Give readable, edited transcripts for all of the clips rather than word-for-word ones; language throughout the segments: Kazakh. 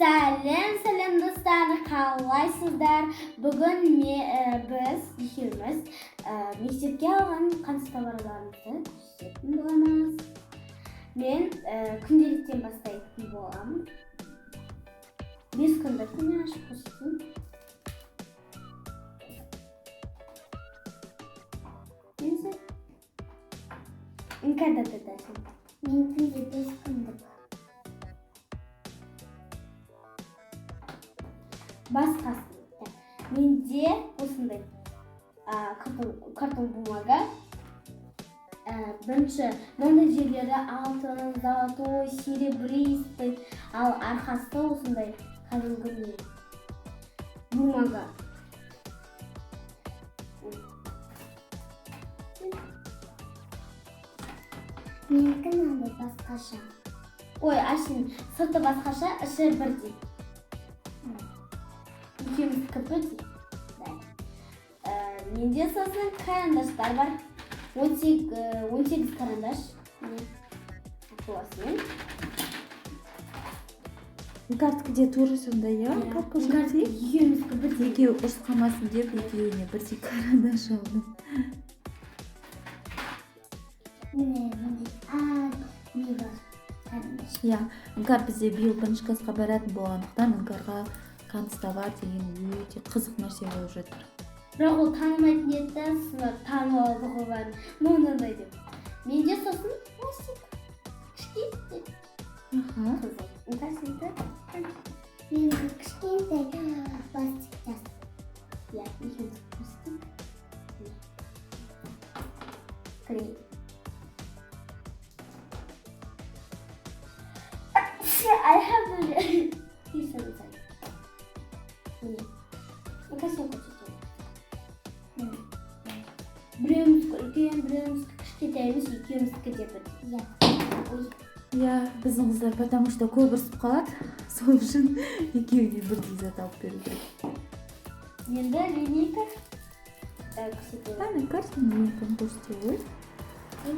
Сәлем, сәлем, достар, қалайсыздар? Бүгін біз екеуміз мектепке алған канцтоварларымызды көрсететін боламыз. Мен күнделіктен бастайтын боламын. 5 күндік міне ашып көрсетейін. Несі? Іңкәр да. Менікі де 5 күндік. Басқасы. Менде осындай картон бумага. Бірінші мынандай жерлері алтын, золотой, серебристый, ал арқасы осындай кәдімгі не бумага. Менікі мынандай басқаша. Ой, әшейін сырты басқаша, іші бірдей. Екеуміздікі бірдей. Да. Менде сосын карандаштар бар. 18 карандаш. Міне. Акуласымен. Іңкәрдікі де тура сондай, иә? Иә. Как көрсетейік? Екеуміздікі бірдей. Екеуі ұрысып қалмасын деп, екеуіне бірдей карандаш алдым. Міне, мындай не бар. Карандаш. Иә, Іңкәр бізде биыл бірінші классқа баратын болғандықтан, Іңкәрға канцтовар деген өте қызық нәрсе болып жатыр. Бірақ ол танымайтын еді да, сосын танып алды ғой бәрін. Ну, мынандай деп. Менде сосын ластик. Кішкентай. Қызыл. Іңкәр, сенікі? Менікі кішкентай пластик тас. Иә, екеуміздікі көрсетейік. Міне. Клей. I have the Кешіріңіз. Міне. Іңкәр, сен көрсетемін. Біреуіміздікі үлкен, біреуіміздікі кішкентай емес, екеуміздікі де бірдей. Иә. Ой. Иә, біздің қыздар потому что көп ұрысып қалады, сол үшін екеуіне бірдей зат алып беру керек. Енді линейка. Көрсетемін. Қане, Іңкәр, сен линейканы көрсете ғой. Да.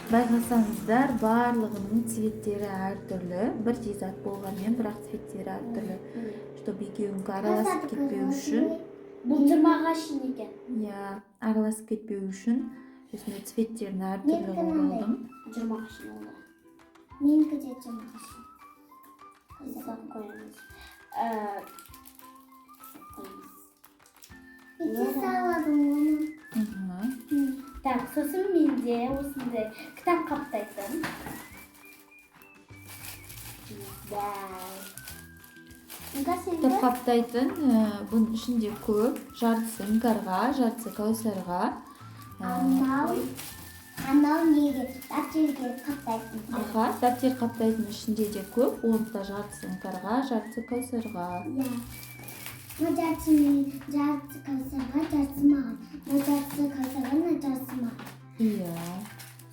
Байқасаңыздар, барлығының цветтері әртүрлі. Бірдей зат болғанмен, бірақ цветтері әртүрлі, чтобы екеуінікі араласып кетпеу үшін. Бұл 20-ға шейін екен. Иә, араласып кетпеу үшін осындай цветтерін әртүрлі Менікі қылып мынандай. алдым. 20-ға шейін ол. Менікі де 20-ға шейін. Салып қоямыз. Қоямыз. Неге саладың оны? Мхм. Так, сосын менде осындай кітап қаптайтын. Да. Іңкәр, Кітап сенікі? қаптайтын, бұның ішінде көп, жартысы Іңкәрға, жартысы Кәусарға. Анау неге? Дәптерге қаптайтын. Аха, дәптер қаптайтын ішінде де көп, оның да жартысы Іңкәрға, жартысы Кәусарға. Иә. Мына жартысы мен, жартысы Кәусарға, жартысы маған. Мына жартысы Кәусарға, мына жартысы маған. Иә.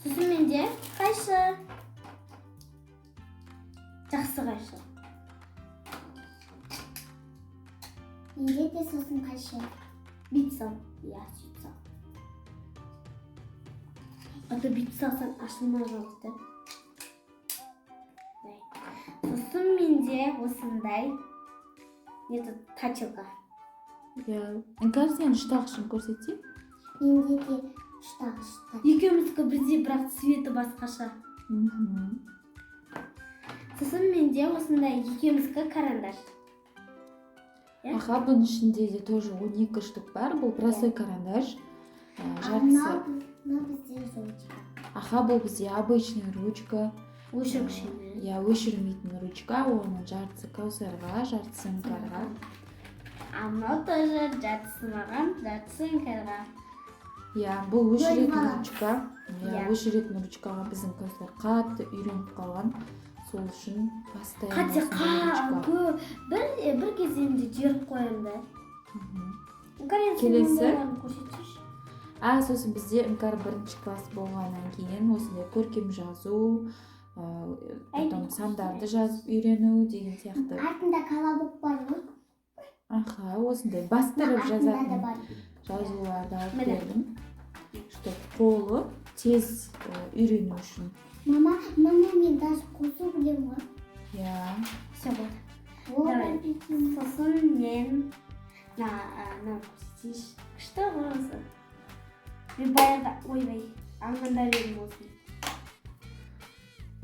Сосын менде қайшы. Жақсы қайшы. Менде де сосын қайшы. Бүйт сал. Иә, сөйтіп сал. А то бүйтіп салсаң, ашылмай қалады да. Былай. Сосын менде осындай не тут точилка. Иә, Іңкәр, сен ұштағышын көрсетсей. Менде де ұштағыш. Екеуміздікі бірдей, бірақ цветі басқаша. Сосын менде осындай екеуміздікі карандаш. Иә? Аха, бұның ішінде де тоже 12 штук бар. Бұл простой карандаш. Жартысы Мынау бізде ручка. Аха, бұл бізде обычный ручка. Өшіргіш емес. Иә, өшірмейтін ручка. Оның жартысы Кәусарға, жартысы Іңкәрға. А мынау тоже жартысы маған, жартысы Іңкәрға. Иә, бұл өшіретін Бөліп ручка. Иә, Иә. өшіретін ручкаға біздің Кәусар қатты үйреніп қалған, сол үшін постоянно Қате осындай ручка. Көп бір кезеңде жіберіп қоямын да. Іңкәр, енді сен Келесі. мындайларын көрсетшіші. А, сосын бізде Іңкәр бірінші класс болғаннан кейін осындай көркем жазу, потом сандарды жазып үйрену деген сияқты. Артында колобок бар ғой. Аха, осындай бастырып Артында да жазатын бар. жазуларды алып Міне. бердім, чтобы қолы тез үйрену үшін. Мама, мама, мен даже қосу білемін ғой. Иә. Менен мына көрсетейінші. Күшті ғой осы. Мен баяғыда, ойбай, армандап едім осыны.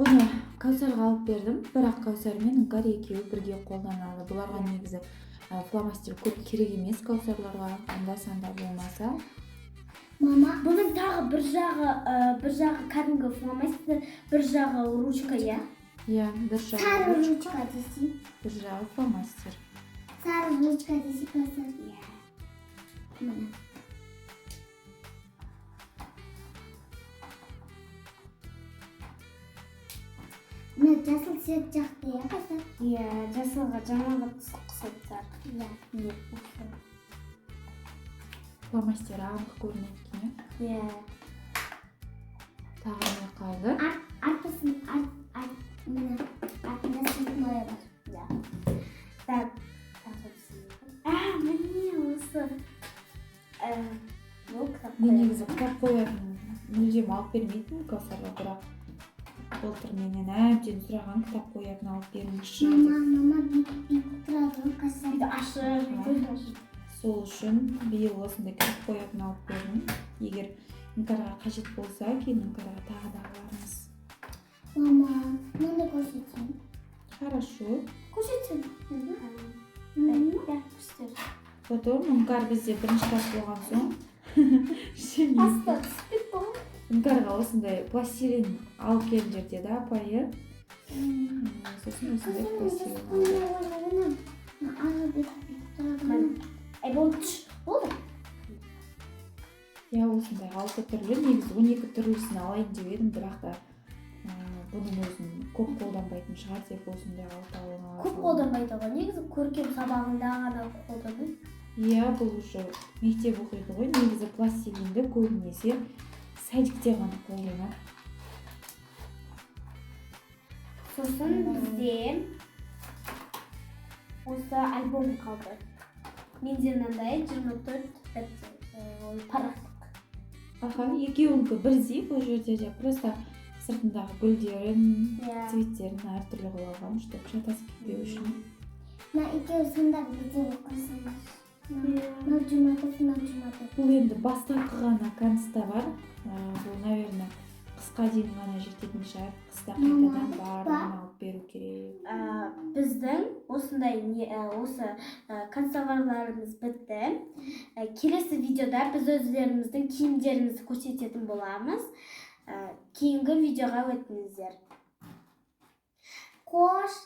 Бұны Кәусарға алып бердім, бірақ Кәусар мен Іңкәр екеуі бірге қолданады. Бұларға негізі фломастер көп керек емес Кәусарларға, анда санда болмаса. Мама. Бұның тағы бір жағы, бір жағы кәдімгі фломастер, бір жағы ручка, иә? Иә, бір жағы Сары ручка, ручка десей. бір жағы фломастер. Сары ручка десей, Кәусар. Иә. Міне. Мына жасыл цвет жақты, иә, Кәусар? Иә, жасылға жаңағы ұқсайды. Иә. Не, осы. Фломастер анық көрінеді екен, иә. Иә. Тағы не қалды? Артысын, арт, арт, міне, артында цветной бар. Да. Так, тағы А, міне осы. Бұл кітап Мен қоямын. негізі кітап қоятын мүлдем алып бермейтінмін Кәусарға, бірақ былтыр менен әбден сұраған, кітап қоятын алып беріңізші Мама, деп. мама, бүйтіп бүйтіп тұрады ғой, Кәусар. Бүйтіп ашып, бүйтіп ашып. Сол үшін биыл осындай кітап қоятын алып бердім. Егер Іңкәрға қажет болса, кейін Іңкәрға тағы да алармыз. Мама, мынаны көрсетейін. Хорошо. Көрсетсін. Да, көрсетер. Потом Іңкәр бізде бірінші класс болған соң Астына түсіп кетті ғой. Іңкәрға осындай пластилин алып келіңдер деді апайы. Сосын осындай пластилин алдық. Ары бүйтіп бүйтіп тұрады ғой. Ай, болды, түш. Болды. Иә, осындай алты түрлі, негізі 12 түрлісін алайын деп едім, бірақ та бұның өзін көп қолданбайтын шығар деп осындай алтауын ала Көп салдым. қолданбайды ғой. Негізі көркем сабағында ғана қолданады. Иә, бұл уже мектеп оқиды ғой. Негізі пластилинді көбінесе садикте ғана қолданады. Сосын бізде осы альбом қалды. Менде мынандай 24 бет, ой, парақтық. Аха, екеуінікі бірдей бұл жерде де, просто сыртындағы гүлдерін, цветтерін әртүрлі қылып алған, чтобы шатасып кетпеу үшін. Мына екеуі сонда бірдей оқырсыңдар. Мынау 24, мынау 24. Бұл енді бастапқы ғана канцтовар. Бұл, наверное, қысқа дейін ғана жететін шығар. Қыста Мама, қайтадан ба? барлығын алып беру керек. Біздің осындай не, осы канцтоварларымыз бітті. Келесі видеода біз өздеріміздің киімдерімізді көрсететін боламыз. Кейінгі видеоға өтіңіздер. Қош.